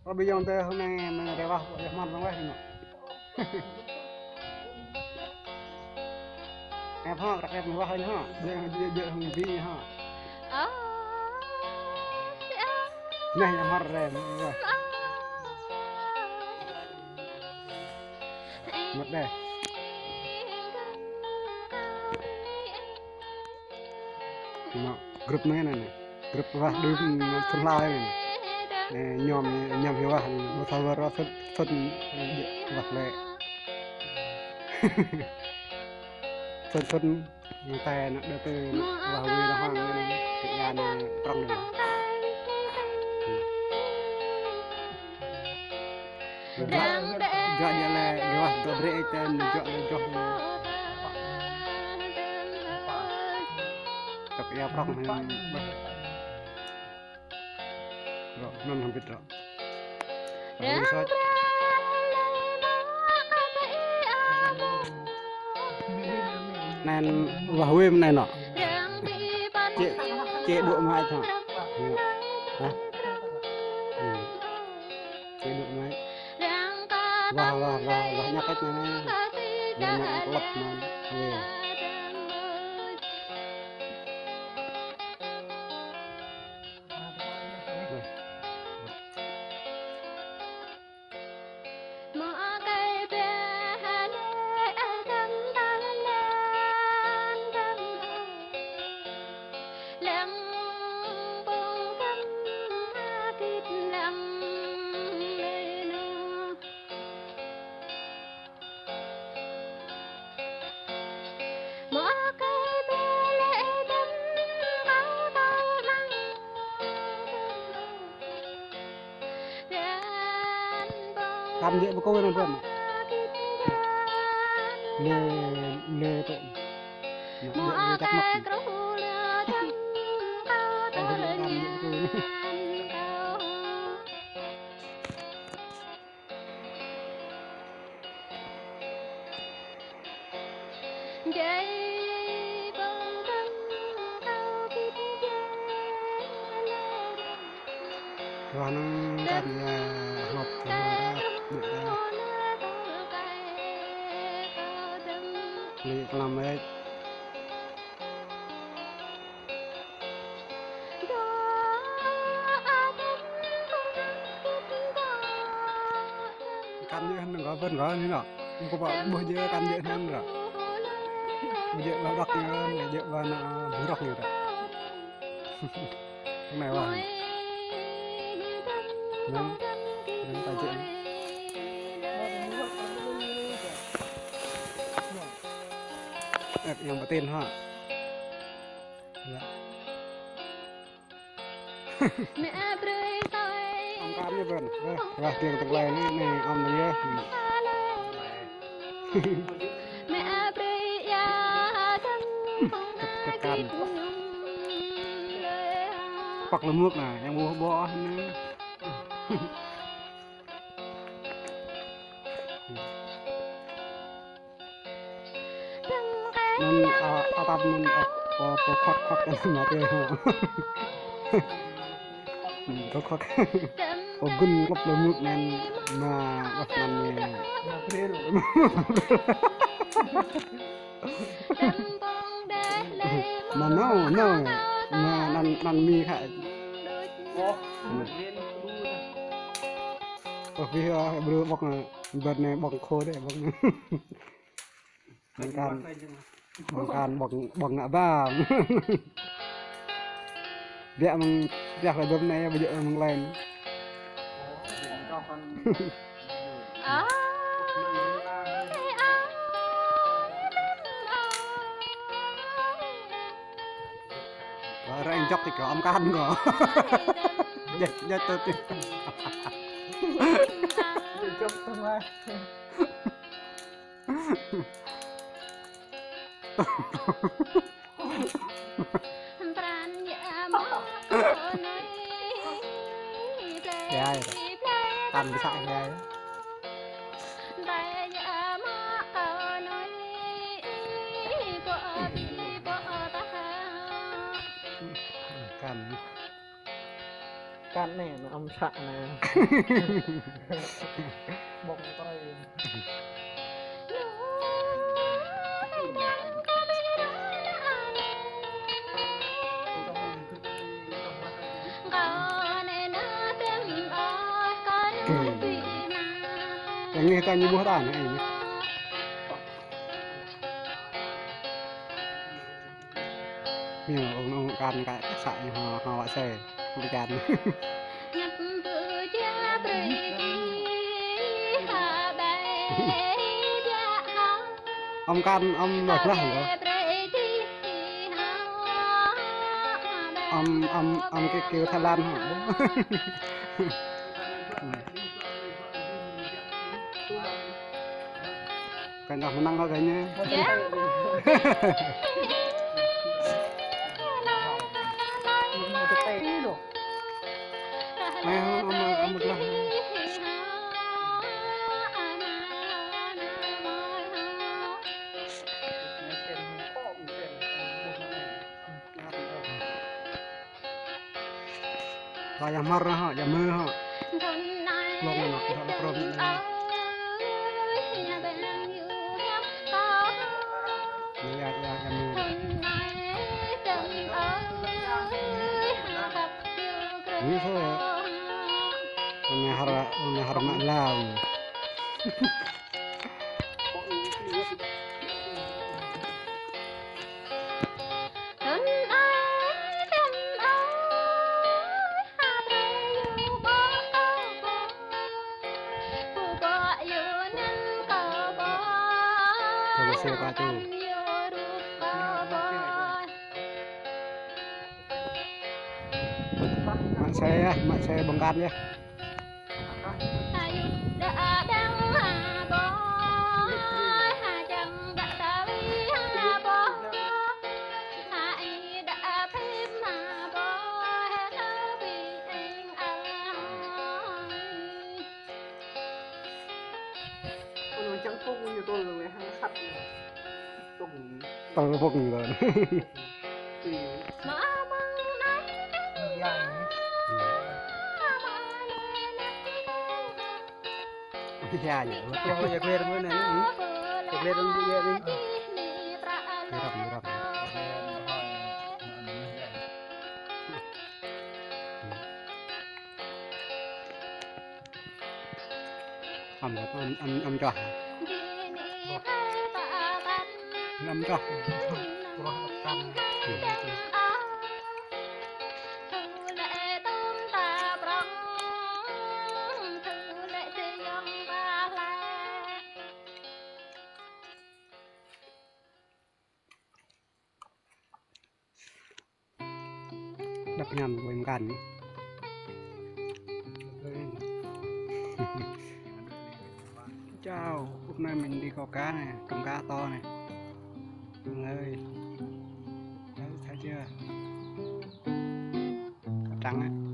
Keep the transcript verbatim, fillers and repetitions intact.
Kơ ƀing ayŏng adơi hôm nay mơ̆ng rơwah, ƀu djơ̆ mơ̆n mơ̆ng wah ñu. Ĕp hŏ, ră ĕp mơ̆ng wah ñu hŏ. Djơ̆, djơ̆, djơ̆ hŏng ƀing hŏ. Neh, ñu hŏr rem, wah. Mơ̆t đeh. Nă, grup anai nă, nă. Grup wah đưm thun hlâo anai. Ơ, ñŏm, ñŏm hyu wah, ƀu thâo wơr wah thun, thun, wah lĕ. Thun, thun, ñu tai nă, đơ tơ nă, wah wĭ nă hăng anai, kơ ia nă, prŏng anai. Djơ̆, djơ̆ djơ̆ lĕ, djơ̆ wah, djơ̆ brơi ĕh tơ̆n, djơ̆ lĕ, djơ̆ lĕ. Tŏk ia prŏng anai. Rŏ, anŭn hơbĭt rŏ. Anŭn wah wĭ mơ̆n anai nă. Čê, čê dŏ mă hă. Hă? Hmm. Čê dŏ mă. Wah, wah, wah, wah, ñăk hă anai. Anai, anai, klăp mơ̆n. Wih. Kăn djơ̆ ƀu kơ anŭn ƀơ̆n. Lĕ, lĕ tơ. Lĕ, lĕ čăk măk. Kăn djơ̆ ƀu kơ. Wah, anŭn kăn ia hlŏp kơ hăng ră, ƀiă ră. Lĕ klam ĕh. Kăn djơ̆ hăng gơ̆ ƀơ̆n gơ̆ anai nă. Kơ ƀă ƀuh djơ̆ kăn djơ̆ hăng ră. Ƀu djơ̆ ƀă đŏk ñu, djơ̆ ƀă nă ƀu rŏk ñu ră. Anai wah. Anŭn, anŭn ta djơ̆. Ĕh, yang ƀơtên hă. Lă. Ăm kăn ñu ƀơ̆n. Wah, wah, kiăng tơklai anai, anai, ăm anai yơh. Kơ, kơ kăn. Păk lơmŭk nă, yang ƀuh ƀô̆ anai. Anŭn, a, atap anŭn, a, pô, pô khŏk khŏk anŭn mă tơ. Hmm, khŏk khŏk. Pô gŭn klŏp lơmŭk anŭn, mă, wah, anŭn anai. Mă nao, nao. Mă anŭn, anŭn mi khă. Hmm. Ơ, ƀu hă, ƀu ƀơ̆ng, ƀơ̆ng anai ƀơ̆ng khô dêh, ƀơ̆ng. Mơ̆ng kăn, mơ̆ng kăn ƀơ̆ng, ƀơ̆ng ngă ƀam. Biă mơ̆ng, biă lĕ dŏm anai, ƀu djơ̆ mơ̆ng lĕn. Wah, ră anŭn jŏk tơ kơ ăm kăn kơ. Jĕ, jĕ tơ tơ. Jŏk tơ mă. Hai. Tăn ƀu să hai. Kăn. Anai, anai, ăm săk anai. Bŏk tơi. Yang ini kan nyubuh tan, ini. Ñu, ung, ung, kan, kan, sa, ñu, hŏ, hŏ, wă, sơi, ung, kan. Ôm kan, ôm lŏh lŏh, hŏ. Ôm, ôm, ôm kơ, kơ Thái Lan, hŏ. Kơ ñu mơnăng kơ kơ ñu. Yă. Ai, hŏ, ôm, ôm, ôm, ôm. Tơlơi yă hmar hŏ, yă mơ hŏ. Lŏng anŭn, lŏng krôm anŭn. Yă, yă, yă mơ. Wi hŏ. Anai hơr, anai hơr mă lam. Mă sơi yă, mă sơi ƀơ̆ng kan yă. Ôi, nó chẳng không như tôi rồi, hăng sắt rồi. Không. Tăng phúc rồi. Tùy. Ya, ya. Tôi ya, quên quên này. Tôi quên quên ya đi. Răm, răm. Ăm, ăm, ăm, ăm čuah. Ăm čuah. Đắp nhăn với măng. Chào, hôm nay mình đi câu cá này, trồng cá to này. Mọi người, đấy, thấy chưa? Cá trắng ấy.